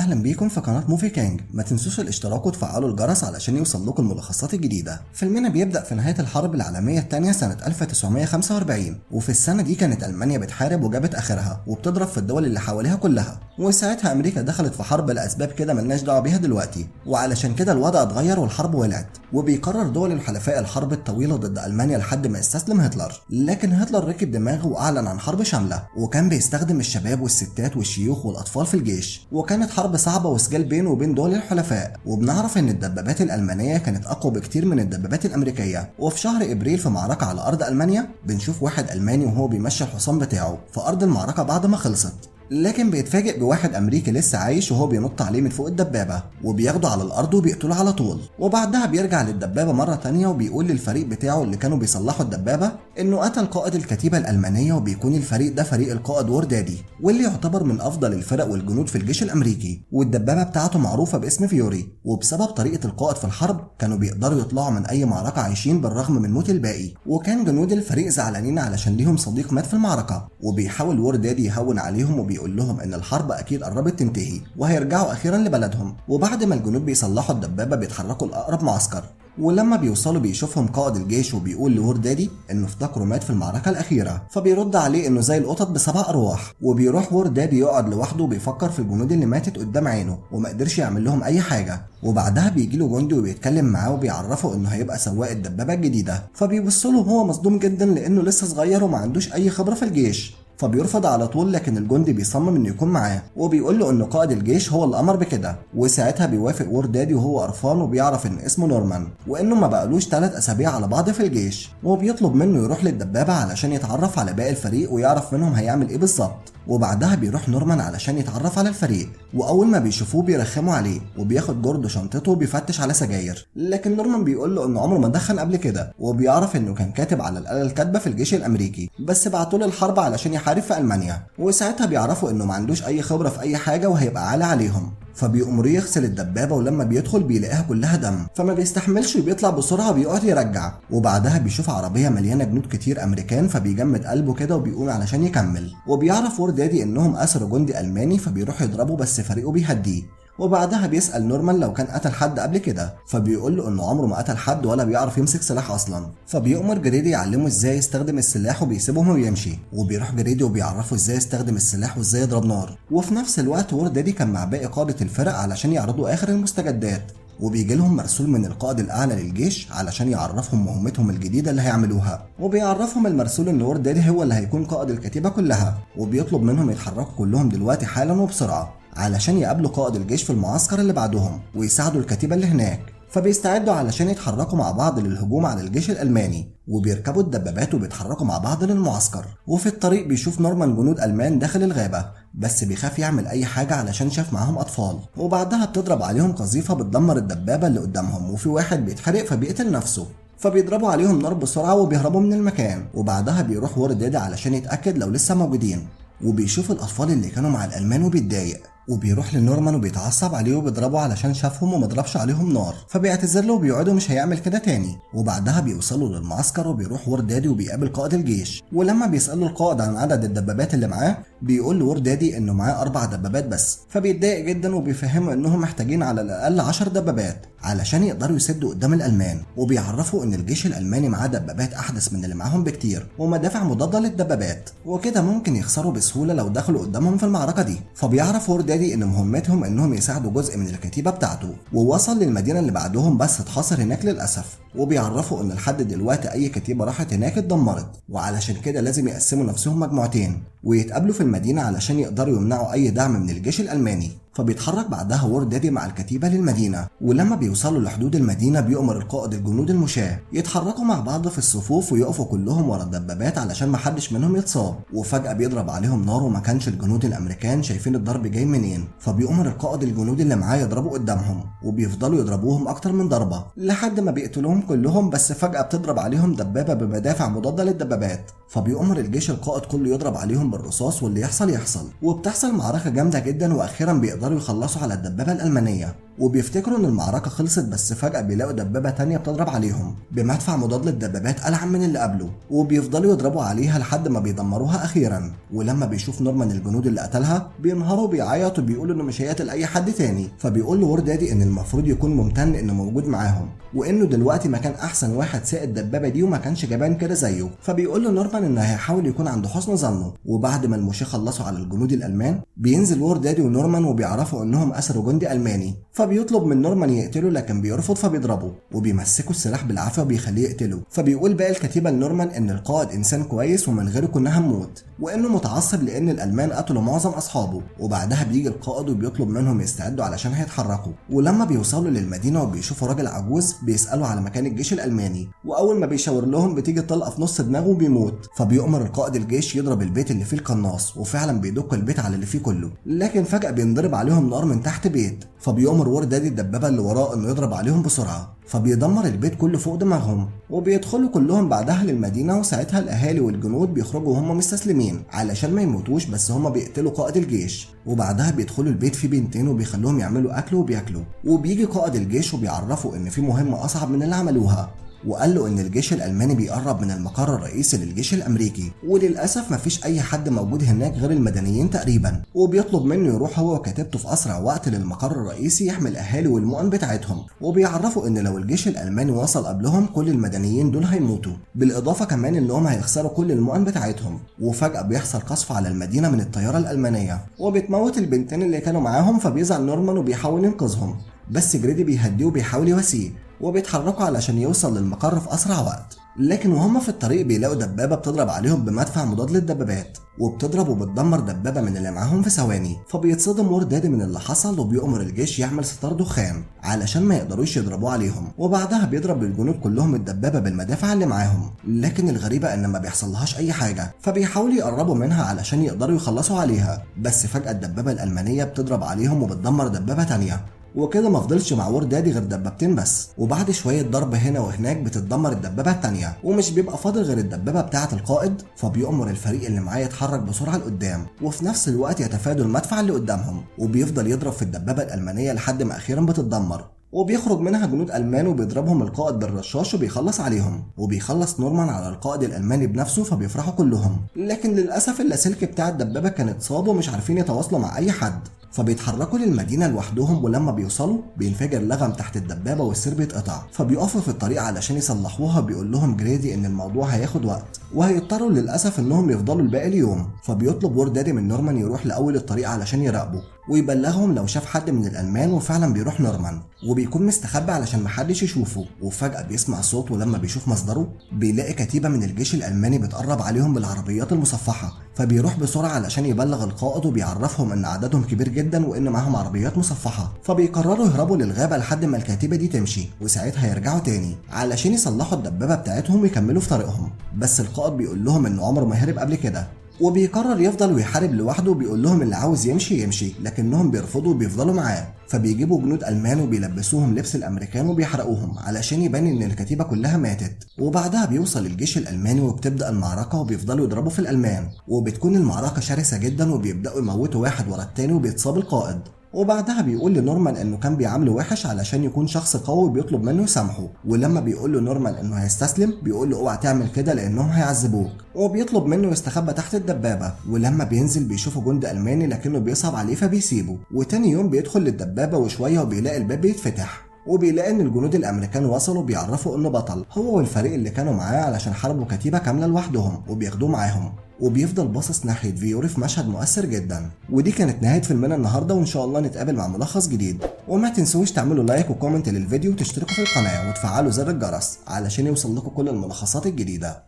اهلا بيكم في قناة Movie King. ما تنسوش الاشتراك وتفعلوا الجرس علشان يوصل لكم الملخصات الجديدة. فيلمنا بيبدا في نهاية الحرب العالمية الثانية سنة 1945، وفي السنة دي كانت المانيا بتحارب وجابت اخرها وبتضرب في الدول اللي حواليها كلها، وساعتها امريكا دخلت في حرب لاسباب كده ملناش دعوه بيها دلوقتي، وعلشان كده الوضع اتغير والحرب ولعت، وبيقرر دول الحلفاء الحرب الطويلة ضد المانيا لحد ما يستسلم هتلر. لكن هتلر ركب دماغه واعلن عن حرب شاملة، وكان بيستخدم الشباب والستات والشيوخ والاطفال في الجيش، وكانت حرب صعبة وسجال بينه وبين دول الحلفاء. وبنعرف ان الدبابات الالمانية كانت اقوى بكتير من الدبابات الامريكية. وفي شهر ابريل في معركة على ارض المانيا بنشوف واحد الماني وهو بيمشي الحصان بتاعه في ارض المعركة بعد ما خلصت، لكن بيتفاجئ بواحد امريكي لسه عايش وهو بينط عليه من فوق الدبابة وبياخده على الارض وبيقتله على طول. وبعدها بيرجع للدبابه مرة تانية وبيقول للفريق بتاعه اللي كانوا بيصلحوا الدبابة انه قتل قائد الكتيبة الالمانية، وبيكون الفريق ده فريق القائد War Daddy، واللي يعتبر من افضل الفرق والجنود في الجيش الامريكي، والدبابه بتاعته معروفة باسم Fury. وبسبب طريقه القائد في الحرب كانوا بيقدروا يطلعوا من اي معركة عايشين بالرغم من موت الباقي. وكان جنود الفريق زعلانين علشان ليهم صديق مات في المعركة، وبيحاول War Daddy يهون عليهم وبيقول لهم ان الحرب اكيد قربت تنتهي وهيرجعوا اخيرا لبلدهم. وبعد ما الجنود بيصلحوا الدبابة بيتحركوا لاقرب معسكر، ولما بيوصلوا بيشوفهم قائد الجيش وبيقول ل War Daddy انه افتكره مات في المعركة الاخيرة، فبيرد عليه انه زي القطط بسبع ارواح. وبيروح War Daddy يقعد لوحده وبيفكر في الجنود اللي ماتت قدام عينه وما قدرش يعمل لهم اي حاجة. وبعدها بيجي له جندي وبيتكلم معاه وبيعرفه انه هيبقى سواق الدبابة الجديدة، فبيبص له وهو مصدوم جدا لانه لسه صغير وما عندوش اي خبره في الجيش، فبيرفض على طول. لكن الجندي بيصمم انه يكون معاه وبيقول له ان قائد الجيش هو اللي امر بكده، وساعتها بيوافق War Daddy وهو قرفان، وبيعرف ان اسمه نورمان وانه ما بقالوش 3 اسابيع على بعض في الجيش، وبيطلب منه يروح للدبابه علشان يتعرف على باقي الفريق ويعرف منهم هيعمل ايه بالظبط. وبعدها بيروح نورمان علشان يتعرف على الفريق، واول ما بيشوفوه بيرخموا عليه وبياخد جوردو شنطته وبيفتش على سجاير، لكن نورمان بيقول له انه عمره ما دخن قبل كده، وبيعرف انه كان كاتب على الاله الكاتبة في الجيش الامريكي بس بعتوه للحرب علشان يحارب في المانيا. وساعتها بيعرفوا انه ما عندوش اي خبره في اي حاجة وهيبقى عالي عليهم، فبيأمروه يغسل الدبابة، ولما بيدخل بيلاقيها كلها دم، فما بيستحملش وبيطلع بسرعة وبيقعد يرجع. وبعدها بيشوف عربية مليانة جنود كتير امريكان، فبيجمد قلبه كده وبيقوم علشان يكمل. وبيعرف War Daddy انهم اسروا جندي الماني، فبيروح يضربه بس فريقه بيهديه. وبعدها بيسأل نورمان لو كان قتل حد قبل كده، فبيقول له انه عمره ما قتل حد ولا بيعرف يمسك سلاح اصلا. فبيؤمر جريدي يعلمه ازاي يستخدم السلاح وبيسيبهم ويمشي، وبيروح جريدي وبيعرفه ازاي يستخدم السلاح وازاي يضرب نار. وفي نفس الوقت War Daddy كان مع باقي قادة الفرق علشان يعرضوا اخر المستجدات، وبيجي لهم مرسول من القائد الاعلى للجيش علشان يعرفهم مهمتهم الجديدة اللي هيعملوها. وبيعرفهم المرسول ان War Daddy هو اللي هيكون قائد الكتيبة كلها، وبيطلب منهم يتحركوا كلهم دلوقتي حالا وبسرعة علشان يقابلوا قائد الجيش في المعسكر اللي بعدهم ويساعدوا الكتيبة اللي هناك. فبيستعدوا علشان يتحركوا مع بعض للهجوم على الجيش الألماني، وبيركبوا الدبابات وبيتحركوا مع بعض للمعسكر. وفي الطريق بيشوف نورمان جنود ألمان داخل الغابة، بس بيخاف يعمل أي حاجة علشان شاف معاهم أطفال. وبعدها بتضرب عليهم قذيفة بتدمر الدبابة اللي قدامهم، وفي واحد بيتحرق فبيقتل نفسه، فبيضربوا عليهم نار بسرعة وبيهربوا من المكان. وبعدها بيروح War Daddy علشان يتأكد لو لسه موجودين، وبيشوف الأطفال اللي كانوا مع الألمان وبيتضايق، وبيروح لنورمان وبيتعصب عليه وبيضربه علشان شافهم ومضربش عليهم نار، فبيعتذر له وبيوعده مش هيعمل كده تاني. وبعدها بيوصلوا للمعسكر وبيروح War Daddy وبيقابل قائد الجيش، ولما بيسأله القائد عن عدد الدبابات اللي معاه بيقول له War Daddy انه معاه 4 دبابات بس، فبيتضايق جدا وبيفهمه انهم محتاجين على الاقل 10 دبابات علشان يقدروا يسدوا قدام الالمان. وبيعرفوا ان الجيش الالماني معاه دبابات احدث من اللي معاهم بكتير ومدافع مضادة للدبابات، وكده ممكن يخسروا بسهولة لو دخلوا قدامهم في المعركة دي. فبيعرف War Daddy ان مهمتهم انهم يساعدوا جزء من الكتيبة بتاعته، ووصل للمدينة اللي بعدهم بس اتحاصر هناك للاسف. وبيعرفوا ان لحد دلوقتي اي كتيبة راحت هناك اتدمرت، وعلشان كده لازم يقسموا نفسهم مجموعتين ويتقابلوا في المدينة علشان يقدروا يمنعوا اي دعم من الجيش الالماني. فبيتحرك بعدها War Daddy مع الكتيبة للمدينة، ولما بيوصلوا لحدود المدينة بيؤمر القائد الجنود المشاة يتحركوا مع بعض في الصفوف ويقفوا كلهم ورا الدبابات علشان محدش منهم يتصاب. وفجأة بيضرب عليهم نار وما كانش الجنود الأمريكان شايفين الضرب جاي منين، فبيؤمر القائد الجنود اللي معاه يضربوا قدامهم، وبيفضلوا يضربوهم أكتر من ضربة لحد ما بيقتلوهم كلهم. بس فجأة بتضرب عليهم دبابة بمدافع مضادة للدبابات، فبيؤمر الجيش القائد كله يضرب عليهم بالرصاص واللي يحصل يحصل. وبتحصل معركة جامدة جدا، وأخيرا بيقدروا يخلصوا على الدبابة الألمانية. وبيفتكروا ان المعركة خلصت، بس فجاة بيلاقوا دبابة تانية بتضرب عليهم بمدفع مضاد للدبابات ألعن من اللي قبله، وبيفضلوا يضربوا عليها لحد ما بيدمروها اخيرا. ولما بيشوف نورمان الجنود اللي قتلها بينهاروا وبيعيط وبيقول انه مش هيقتل اي حد تاني. فبيقول له War Daddy ان المفروض يكون ممتن انه موجود معاهم، وانه دلوقتي مكان احسن واحد ساق الدبابة دي وما كانش جبان كده زيه. فبيقول له نورمان انه هيحاول يكون عند حسن ظنه. وبعد ما المشاة خلصوا على الجنود الالمان بينزل War Daddy ونورمان وبيعرفوا انهم اسروا جندي الماني، فبيطلب من نورمان يقتله لكن بيرفض فبيضربه وبيمسكوا السلاح بالعافية وبيخليه يقتله. فبيقول باقي الكتيبة لنورمان ان القائد انسان كويس ومن غيره كنا هنموت، وانه متعصب لان الالمان قتلوا معظم اصحابه. وبعدها بيجي القائد وبيطلب منهم يستعدوا علشان هيتحركوا. ولما بيوصلوا للمدينة وبيشوفوا راجل عجوز بيسالوا على مكان الجيش الالماني، واول ما بيشاور لهم بتيجي طلقه في نص دماغه وبيموت. فبيؤمر القائد الجيش يضرب البيت اللي فيه القناص، وفعلا بيدق البيت على اللي فيه كله، لكن فجاة بينضرب عليهم نار من تحت بيت. فبيؤمر War Daddy الدبابة اللي وراه انه يضرب عليهم بسرعة، فبيدمر البيت كله فوق دماغهم. وبيدخلوا كلهم بعدها للمدينة، وساعتها الاهالي والجنود بيخرجوا وهم مستسلمين علشان ما يموتوش، بس هم بيقتلوا قائد الجيش. وبعدها بيدخلوا البيت فيه بنتين وبيخلوهم يعملوا اكل وبياكلوا. وبيجي قائد الجيش وبيعرفوا ان في مهمة اصعب من اللي عملوها، وقال له ان الجيش الالماني بيقرب من المقر الرئيسي للجيش الامريكي، وللاسف مفيش اي حد موجود هناك غير المدنيين تقريبا. وبيطلب منه يروح هو وكتيبته في اسرع وقت للمقر الرئيسي يحمي الاهالي والمؤن بتاعتهم، وبيعرفوا ان لو الجيش الالماني وصل قبلهم كل المدنيين دول هيموتوا، بالاضافة كمان انهم هيخسروا كل المؤن بتاعتهم. وفجاة بيحصل قصف على المدينة من الطيارة الالمانية وبتموت البنتين اللي كانوا معاهم. فبيزعل نورمان وبيحاول ينقذهم، بس جريدي بيهديه وبيحاول يواسيه، وبيتحركوا علشان يوصل للمقر في أسرع وقت. لكن وهم في الطريق بيلاقوا دبابة بتضرب عليهم بمدفع مضاد للدبابات، وبتضرب وبتدمر دبابة من اللي معاهم في ثواني. فبيتصدم War Daddy من اللي حصل، وبيؤمر الجيش يعمل ستار دخان علشان ما يقدروش يضربوه عليهم. وبعدها بيضرب الجنود كلهم الدبابة بالمدافع اللي معاهم، لكن الغريبة ان ما بيحصلهاش اي حاجة، فبيحاولوا يقربوا منها علشان يقدروا يخلصوا عليها، بس فجأة الدبابة الألمانية بتضرب عليهم وبتدمر دبابة تانية. وكده ما فضلش مع War Daddy غير دبابتين بس. وبعد شوية ضرب هنا وهناك بتتدمر الدبابة التانية، ومش بيبقى فاضل غير الدبابة بتاعه القائد. فبيؤمر الفريق اللي معاه يتحرك بسرعة لقدام، وفي نفس الوقت يتفادوا المدفع اللي قدامهم، وبيفضل يضرب في الدبابة الالمانية لحد ما اخيرا بتتدمر. وبيخرج منها جنود ألمان وبيضربهم القائد بالرشاش وبيخلص عليهم، وبيخلص نورمان على القائد الألماني بنفسه، فبيفرحوا كلهم. لكن للأسف اللاسلكي بتاع الدبابة كان اتصاب ومش عارفين يتواصلوا مع أي حد، فبيتحركوا للمدينة لوحدهم. ولما بيوصلوا بينفجر لغم تحت الدبابة والسير بيتقطع، فبيقفوا في الطريق علشان يصلحوها. بيقول لهم جريدي ان الموضوع هياخد وقت وهيضطروا للأسف انهم يفضلوا الباقي اليوم. فبيطلب War Daddy من نورمان يروح لأول الطريق علشان يراقبه ويبلغهم لو شاف حد من الألمان. وفعلا بيروح نورمان وبيكون مستخبي علشان محدش يشوفه. وفجأة بيسمع صوت، ولما بيشوف مصدره بيلاقي كتيبة من الجيش الألماني بتقرب عليهم بالعربيات المصفحة. فبيروح بسرعة علشان يبلغ القائد وبيعرفهم ان عددهم كبير جدا وان معاهم عربيات مصفحة. فبيقرروا يهربوا للغابة لحد ما الكتيبة دي تمشي، وساعتها يرجعوا تاني علشان يصلحوا الدبابة بتاعتهم ويكملوا في طريقهم. بس القائد بيقول لهم ان عمره ما هرب قبل كده، وبيقرر يفضل ويحارب لوحده، وبيقول لهم اللي عاوز يمشي يمشي، لكنهم بيرفضوا وبيفضلوا معاه. فبيجيبوا جنود ألمان وبيلبسوهم لبس الأمريكان وبيحرقوهم علشان يبان إن الكتيبة كلها ماتت. وبعدها بيوصل الجيش الألماني وبتبدأ المعركة، وبيفضلوا يضربوا في الألمان، وبتكون المعركة شرسة جدا، وبيبدأوا يموتوا واحد ورا التاني وبيتصاب القائد. وبعدها بيقول لنورمان انه كان بيعامله وحش علشان يكون شخص قوي وبيطلب منه يسامحه. ولما بيقول له نورمان انه هيستسلم بيقول له اوعى تعمل كده لانهم هيعذبوك، وبيطلب منه يستخبى تحت الدبابة. ولما بينزل بيشوفه جندي الماني لكنه بيصعب عليه فبيسيبه. وتاني يوم بيدخل للدبابه وشوية وبيلاقي الباب بيتفتح، وبيلاقي ان الجنود الامريكان وصلوا بيعرفوا انه بطل هو والفريق اللي كانوا معاه علشان حاربوا كتيبة كاملة لوحدهم وبياخدوه معاهم. وبيفضل باصص ناحية فيوري في مشهد مؤثر جدا. ودي كانت نهاية فيلمنا النهارده، وان شاء الله نتقابل مع ملخص جديد. وما تنسوش تعملوا like و comment للفيديو وتشتركوا في القناة وتفعلوا زر الجرس علشان يوصل لكم كل الملخصات الجديدة.